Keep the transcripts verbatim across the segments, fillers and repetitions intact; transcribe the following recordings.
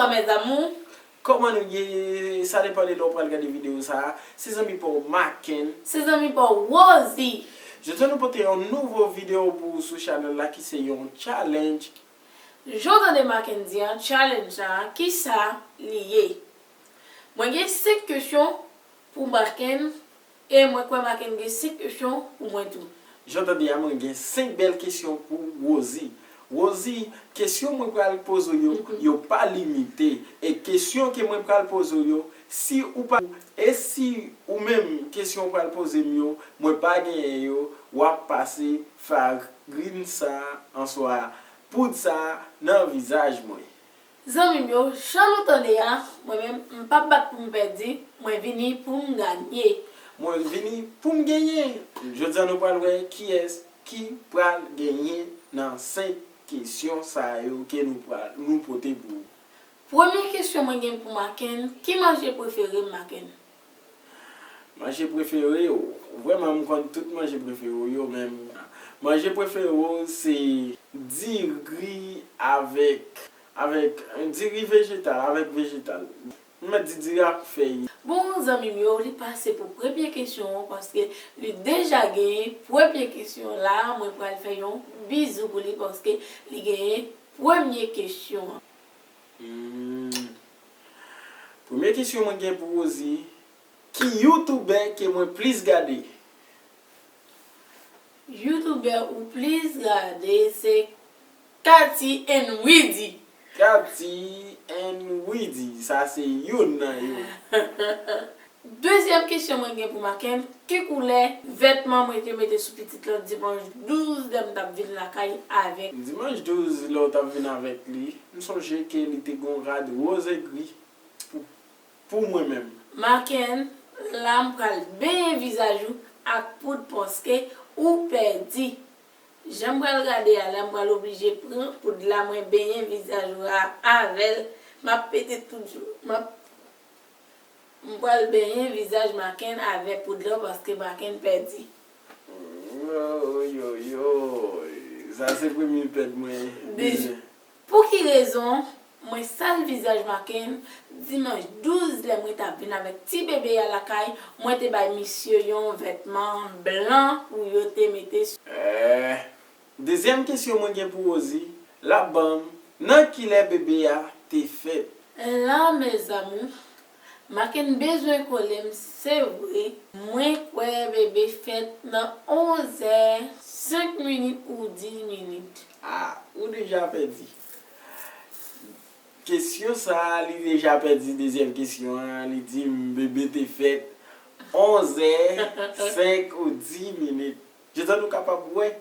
Mes amours. Kòman nou ye? Sa depann de lè w pral gade videyo sa a. Se zanmi pa w Maken. Se zanmi pa w Rosie. Jodi a nou pote yon nouvo videyo pou ou sou chanèl la ki se yon challenge. Jan w tande Maken di an, challenge sa a, kisa li ye? Mwen gen senk kesyon pou Maken e mwen kwè Maken gen senk kesyon pou mwen tou. Jan w tande a, mwen gen senk bèl kesyon pou Rosie. Rosie, kesyon mwen pral poze w yo, yo pa limite. E kesyon ke mwen pral poze w yo, si ou pa, e si ou menm kesyon w pral poze m yo, mwen pa genyen yo, w ap pase farin sa, answa poud sa nan vizaj mwen. Zanmi m yo, jan nou tande a, mwen menm, m p ap bat pou m pèdi, mwen vini pou m ganye. Mwen vini pou m genyen. Jodi a nou pral wè kiyès ki pral genyen nan senk kesyon sa yo ke nou pral, nou pote pou ou. Premye kesyon mwen gen pou Maken, ki manje prefere m Maken? Manje prefere w? Vrèman, m konn tout manje prefere w yo, men manje prefere w se diri avèk, avèk, diri vejetal, avèk vejetal. M mèt di diri ak fèy. Bon, zanmi m yo, li pase pou premye kesyon an, paske li deja genyen premye kesyon la, mwen pral fè yon bizou pou li, paske li genyen premye kesyon an. Hmm. Premye kesyon mwen gen pou Rosie, ki youtubè ke mwen plis gade? Youtubè ou plis gade se Katy and Widy. Katy and Widy, sa se youn nan yo. Dezyèm kesyon mwen gen pou Maken, ki koulè vètman mwen te mete sou pitit lan dimanch douz lè m t ap vin lakay avèk? Dimanch douz lè w t ap vin avèk li, m sonje ke li te gon rad woz e gri pou, pou mwen menm. Maken, la m pral benyen vizaj ou ak poud paske ou pèdi. Jan m pral gade a la, m pral oblije pran poud la, mwen benyen vizaj ou a avè l. M ap pete tout jou. M ap M pral benyen vizaj Maken avè poud lan paske Maken pèdi. Oyoyoy, sa se premye pèd mwen. Pou ki rezon mwen sal vizaj Maken dimanch douz lè mwen t ap vin avèk ti bebe a lakay, mwen te bay misye yon vètman blan pou yo te mete sou. Eh, Dezyèm kesyon mwen gen pou Rosie, l ap ban m nan kilè bebe a te fèt. La mes amours, Maken bezwen kole m, se vre, mwen kwè bebe fèt nan onzè senk minit ou dis minit. Ah, ou deja pèdi. Kesyon sa a, li deja pèdi dezyèm kesyon an, li di m bebe te fèt onzè senk ou dis minit. Jodi a nou kapab wè.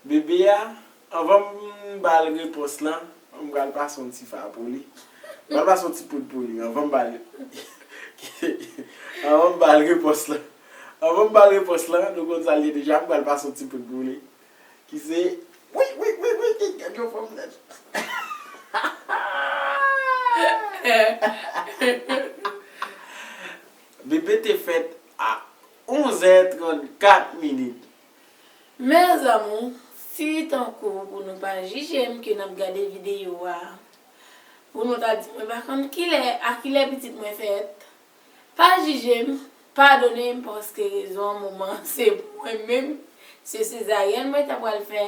Bebe a, anvan m ba l repons lan, m pral pase yon ti fa pou li. M pral pase yon ti poud pou li, anvan m ba l, anvan m ba l repons lan. Anvan m ba l repons lan, nou konn sa l ye deja, m pral pase yon ti poud pou li. Ki se, wi, wi, wi, wi, ki gad yon fanm nèt. Bebe te fèt a onzè trannkat minit. Mes amours, si tankou pou nou pa jije m ke n ap gade videyo a, pou nou ta di mwen pa konn kilè, a kilè pitit mwen fèt, pa jije m, padone m paske rezon an moman se mwen menm, se sezaryèn mwen ta pral fè,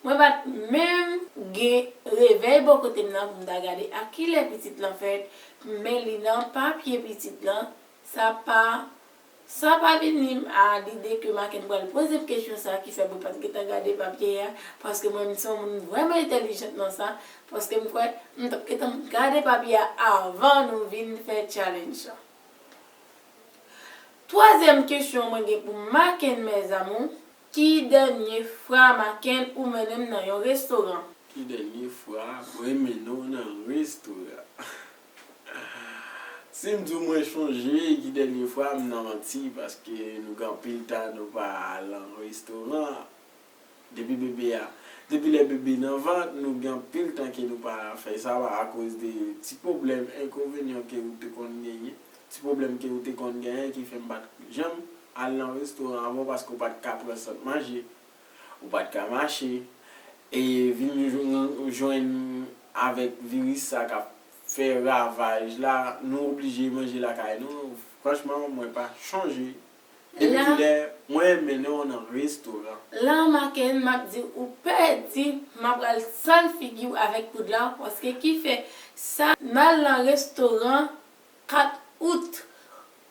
mwen pa t menm gen revèy bò kote m nan pou m ta gade a kilè pitit lan fèt, men li nan papye pitit lan, sa pa Sa pa vini m a lide ke Maken pral poze m kesyon sa ki fè mwen pa t gentan gade papye a, paske mwen menm se yon moun vrèman entèlijant nan sa, paske m kwè m t ap gentan gade papye a avan nou vin fè challenge lan. Twazyèm kesyon mwen gen pou Maken mes amours, ki dènye fwa Maken ou mennen m nan yon restoran? Ki dènye fwa mwen mennen w nan restoran? Si m di w mwen chonje ki dènye fwa, m nan manti, paske nou gen anpil tan nou pa al nan restoran. Depi bebe a, depi lè bebe nan vant, nou gen anpil tan ke nou pa fè sa akoz de ti pwoblèm, enkonvenyan ke ou te konn genyen, ti pwoblèm ke ou te konn genyen ki fè m pa t janm al nan restoran avan w paske w pa t ka pran sant manje. Ou pa t ka mache, e vin jwenn avèk viris sa k ap fè ravaj la, nou oblije manje lakay nou. Franchman, mwen pa chonje. Depi kilè mwen mennen w nan restoran? La, Maken, m ap di ou pèdi, m ap pral sal figi w avèk poud la, paske ki fè sa, n al nan restoran kat out.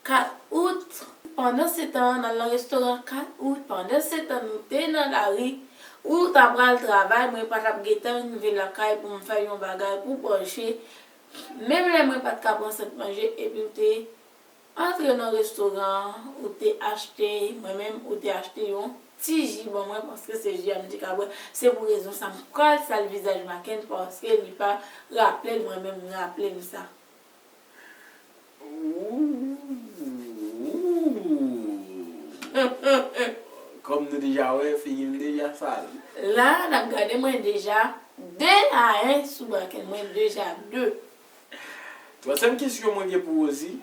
Kat out, pandan se tan, n al nan restoran kat out, pandan se tan, nou te nan lari, ou ta pral travay, mwen pa t ap gentan rive lakay pou m fè yon bagay pou manje, menm lè mwen pa t ka pran sant manje, epi w te antre nan restoran an, ou te achte, mwen menm, ou te achte yon ti ji ban mwen, paske se ji a m te ka bwè. Se pou rezon sa, m pral sal vizaj Maken, paske li pa raple l, mwen menm, m raple m sa. Kòm nou deja wè, figi m deja sal. La, n ap gade mwen deja de la, en, sou Maken, mwen deja de. Twazyèm kesyon mwen gen pou w osi,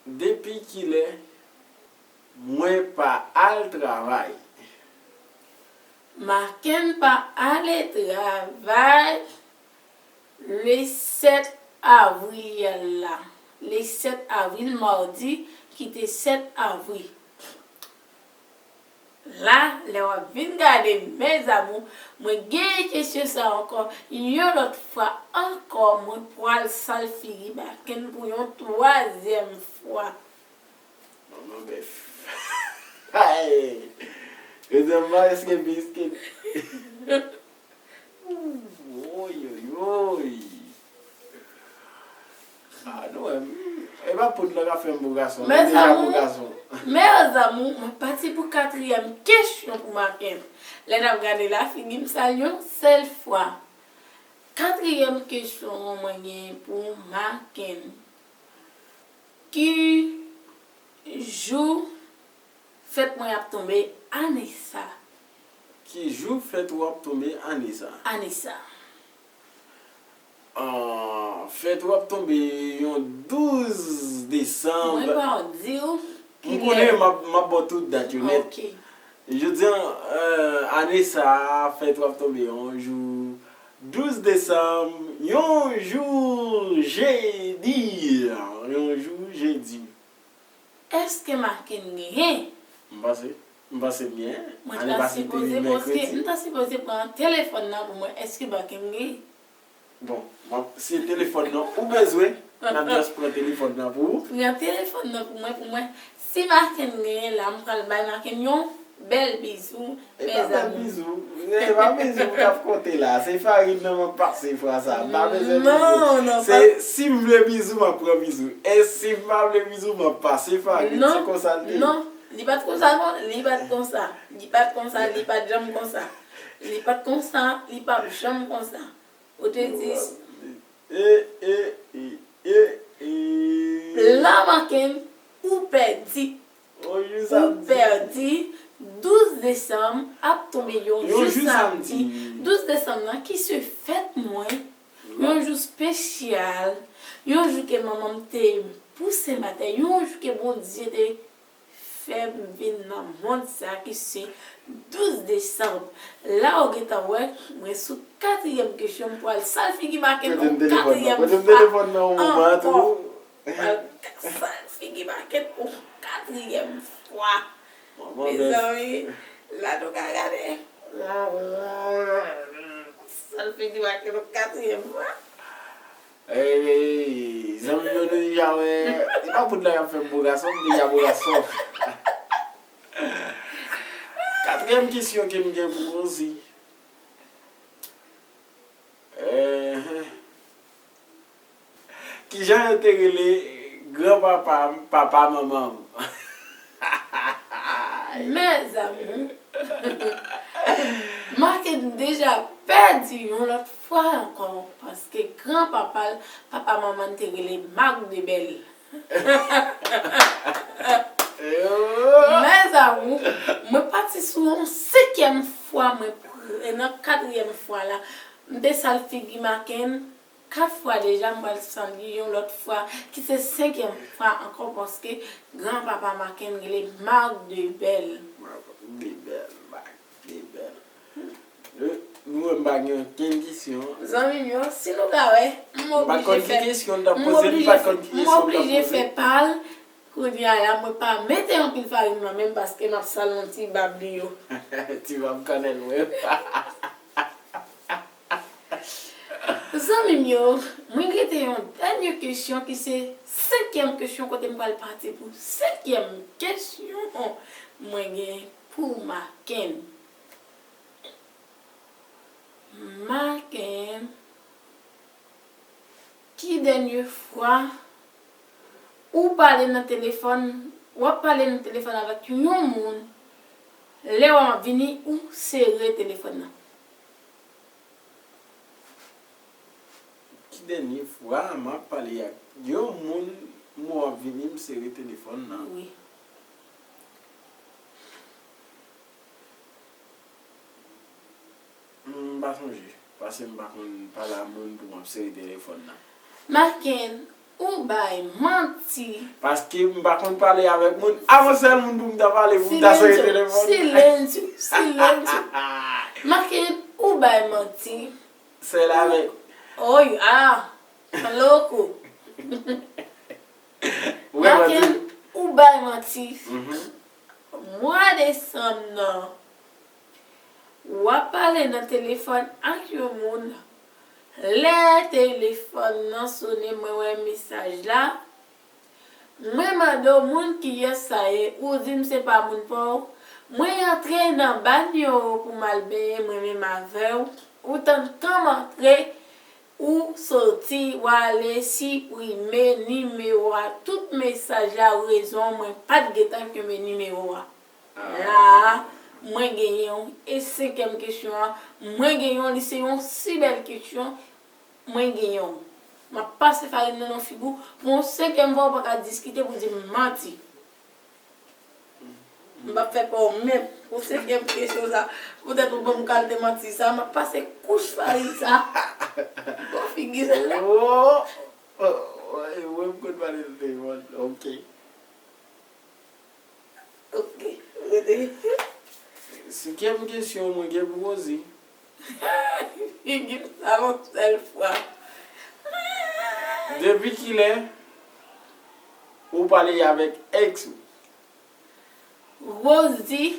depi kilè mwen pa al travay? Maken pa ale travay le sèt avril la. Le sèt avril, madi, ki te sèt avril. La, lè w ap vin gade, mes amours, mwen gen kesyon sa ankò. Yon lòt fwa ankò, mwen pral sal figi Maken pou yon twazyèm fwa. Manman bèf. Ay! Rezèvman, èske biskit? Oy, oy, oy. Ah, nou wè, e pa poud la k ap fè m bo gason, m deja bo gason. Mes amours, mwen pati pou katriyèm kesyon pou Maken. Lè n ap gade la, figi m sal yon sèl fwa. Katriyèm kesyon mwen gen pou Maken. Ki jou fèt mwen ap tonbe ane sa? Ki jou fèt ou ap tonbe ane sa? Ane sa. Ah, fèt ou ap tonbe yon douz desanm. Mwen pa di w ki lè. M konnen m ap, m ap ba w tout dat yo nèt. Ok. Jodi a, euh, ane sa a, fèt ou ap tonbe yon jou douz desanm, yon jou jedi, yon jou jedi. Èske Maken genyen? M panse, m panse m genyen. Ane pase te vin mèkredi. Mwen ta sipoze poze, mwen ta sipoze pran telefòn nan pou mwen. Èske Maken genyen? Bon, m ap, se telefòn nan ou bezwen, n ap just pran telefòn nan pou ou. Pran telefòn nan pou mwen, pou mwen. Si Maken genyen la, m pral bay Maken yon bèl bizou, mes amours. E pa bèl bizou. E pa bizou k ap konte la. Se farin nan m ap pase fwa sa. M pa bezwen bizou. Non, non, se, si m vle bizou, m ap pran bizou. E si m pa vle bizou, m ap pase farin. Se konsa l te ye. Non, li pa t konsa, non. Li pa t konsa. Li pa t konsa, li pa t janm konsa. Li pa t konsa, li p ap janm konsa. Ou te di. E, e, e, e, e. La, Maken, ou pèdi. Yon jou samdi. Ou pèdi. Douz desanm ap tonbe yon jou samdi. Yon jou samdi. Douz desanm nan ki se fèt mwen. Yon jou espesyal. Yon jou ke manman m te pouse m atè. Yon jou ke Bondye te fè m vin nan mond sa ki se douz desanm. La ou gentan wè, mwen sou katriyèm kesyon, m pral sal figi Maken yon katriyèm fwa ankò. Pral sal figi Maken yon katriyèm fwa. Mezanmi, la nou ka gade. Sal figi Maken yon katriyèm fwa. Ey, zanmi m yo, nou deja wè. E pa poud la k ap fè m bo gason, m deja bo gason. Katriyèm kesyon ke m gen pou w osi. Enhen. Kijan yo te rele granpapa m, papa manman m? Mes amours, Maken deja pèdi yon lòt fwa ankò, paske granpapa l, papa manman l te rele Marc de Bell. Mes amours, mwen pati sou yon senkyèm fwa, mwen pre-, nan katriyèm fwa la, m te sal figi Maken kat fwa deja, m pral sal li yon lòt fwa, ki se senkyèm fwa ankò, paske granpapa Maken rele Marc de Bell. Marc de Bell, Marc de Bell. Nou, nou wè m pa gen okenn kesyon. Zanmi m yo, si nou ka wè, M pa konn ki kesyon l t ap poze, m pa konn ki kesyon l t ap poze. M oblije fè pa l. Kounye a la, mwen pa mete anpil farin nan men m paske m ap sal nan ti bab li yo. Ti bab kannèl mwen. Zanmi m yo, mwen gen yon dènye kesyon ki se senkyèm kesyon kote m pral pati pou senkyèm kesyon mwen gen pou Maken. Maken, ki dènye fwa ou pale nan telefòn, w ap pale nan telefòn avèk yon moun, lè w ap vini, ou sere telefòn nan? Ki dènye fwa m ap pale ak yon moun, m ap vini, m sere telefòn nan? Wi. M pa sonje, paske m pa konn pale a moun pou m ap sere telefòn nan. Maken, ou bay manti. Paske m pa konn pale avèk moun. A, yon sèl moun pou m ta pale, pou m ta sere telefòn. Silencio, silencio, silencio. Maken, ou bay manti. Sèl avèk. Oy, ah, loco. Maken, ou bay manti. Mwa desanm nan, w ap pale nan telefòn ak yon moun. Lè telefòn nan sonnen, mwen wè mesaj la. Mwen mande w moun kiyès sa ye, ou di m se pa moun pa w. Mwen antre nan banyo pou m al benyen mwen menm avè w. Ou tann kan m antre, ou soti, w ale siprime nimewo a. Tout mesaj la, rezon mwen pa t gentan kenbe nimewo a. La a, mwen genyen w. E senkyèm kesyon an, mwen genyen w, li se yon si bèl kesyon, mwen genyen w. M ap pase farin nan nan figi w pou yon senkyèm fwa, ou pa ka diskite pou di m manti. M p ap fè pa w menm pou senkyèm kesyon sa. Poutèt ou ban m kalite manti sa, m ap pase kouch farin sa bò figi sa. Oh, oh, oh, e mwen m konn pale nan telefòn. Ok. Ok, rete. Senkyèm kesyon mwen gen pou poze. Figi m sa yon sèl fwa. Depi kilè ou pale avèk èks ou? Rosie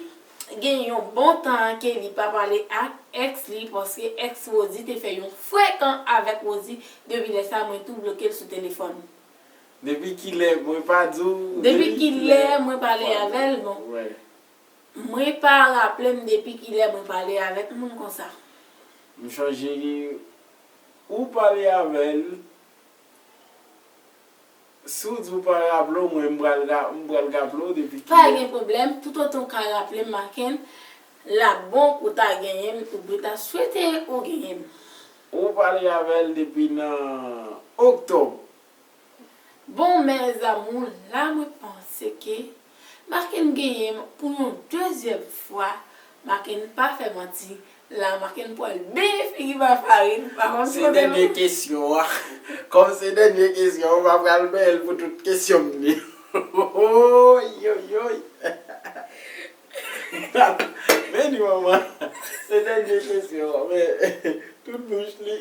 gen yon bon tan ke li pa pale ak èks li, paske èks Rosie te fè yon frekan avèk Rosie. Depi lè sa, mwen tou bloke l sou telefòn. Depi kilè, mwen pa di w. Depi kilè mwen pale avè l, bon. Mwen pa raple m depi kilè mwen pale avèk moun konsa. M chonje ou pale avè l. Si w di w pa raple w, mwen m pral ra-, m pral raple w depi kilè. Pa gen pwoblèm, toutotan w ka raple m, Maken, l ap bon pou w ta genyen m, oubyen ta swete ou genyen m. Ou pale avè l depi nan oktòb. Bon, mes amours, la mwen panse ke Maken genyen m pou yon dezyèm fwa. Maken pa fè manti. La Maken pral benyen figi m a farin. Pa konn kote l. Se dènye kesyon an. Kòm se dènye kesyon, ou pa pral benyen l pou tout kesyon m li. Oy, oy, oy. Men ni manman. Se dènye kesyon an. Men tout bouch li,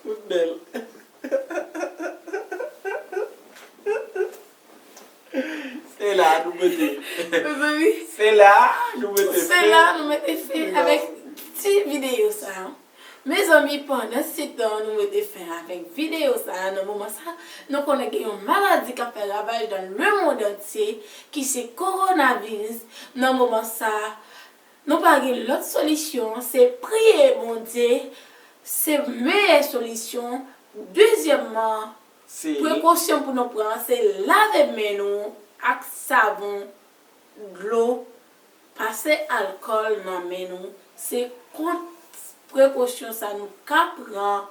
tout dèl. Se la nou mete. Mezanmi. Se la nou mete fen. Se la nou mete fen avèk ti videyo sa a. Mezanmi, pandan se tan nou mete fen avèk videyo sa a, nan moman sa, nou konnen gen yon maladi k ap fè ravaj dans le monde entier, ki se kowonaviris. Nan moman sa, nou pa gen lòt solisyon, se priye Bondye, se meyè solisyon. Dezyèmman, prekosyon pou nou pran, se lave men nou ak savon, dlo, pase alkòl nan men nou. Se kont prekosyon sa nou ka pran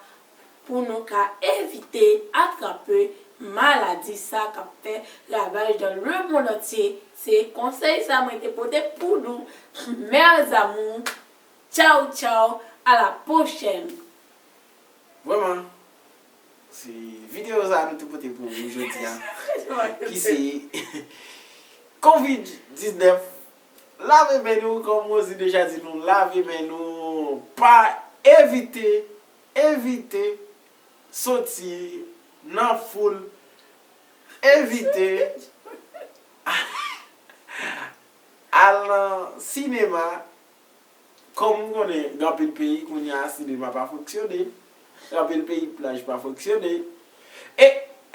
pou nou ka evite atrape maladi sa k ap fè ravaj dans le monde entier. Se konsèy sa mwen te pote pou nou. Mes amours, tchao, tchao, à la prochaine. Vrèman, se videyo sa nou te pote pou ou jodi a, ki se kovid diznèf. Lave men nou, kòm Rosie deja di nou, lave men nou, pa evite, evite soti nan foul, evite al nan sinema. Kòm m konnen gen anpil peyi kounye a sinema pa fonksyone, gen anpil peyi plaj pa fonksyone, e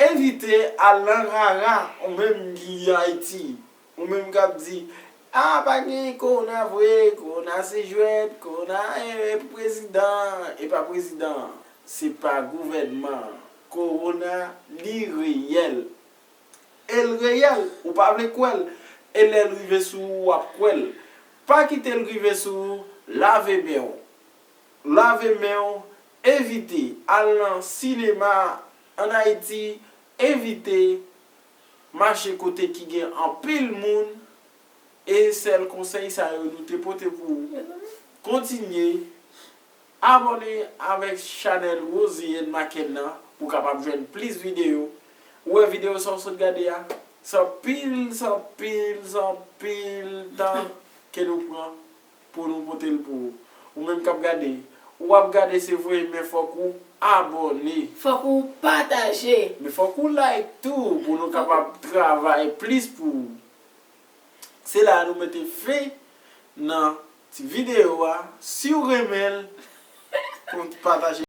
evite al nan rara. Ou menm ki Ayiti, ou menm k ap di, a, pa gen kowona vre, kowona se jwèt, kowona e, e prezidan, e pa prezidan, se pa gouvènman. Kowona, li reyèl. E l reyèl, ou pa vle kwè l. E lè l rive sou ou, w ap kwè l. Pa kite l rive sou ou, lave men w. Lave men w, evite al nan sinema ann Ayiti, evite mache kote ki gen anpil moun, e sèl konsèy sa yo nou te pote pou ou. Kontinye abòne avèk chanèl Rosie and Makenna pou w kapab jwenn plis videyo. Ou wè videyo sa w sot gade a? Se anpil, se anpil, se anpil tan ke nou pran pou nou pote l pou ou. Ou menm k ap gade, w ap gade se vre, men fòk ou abòne. Fòk ou pataje. Men fòk ou like tou pou nou kapab travay plis pou ou. Se la a nou mete fen nan ti videyo a. Si w renmen l, pataje.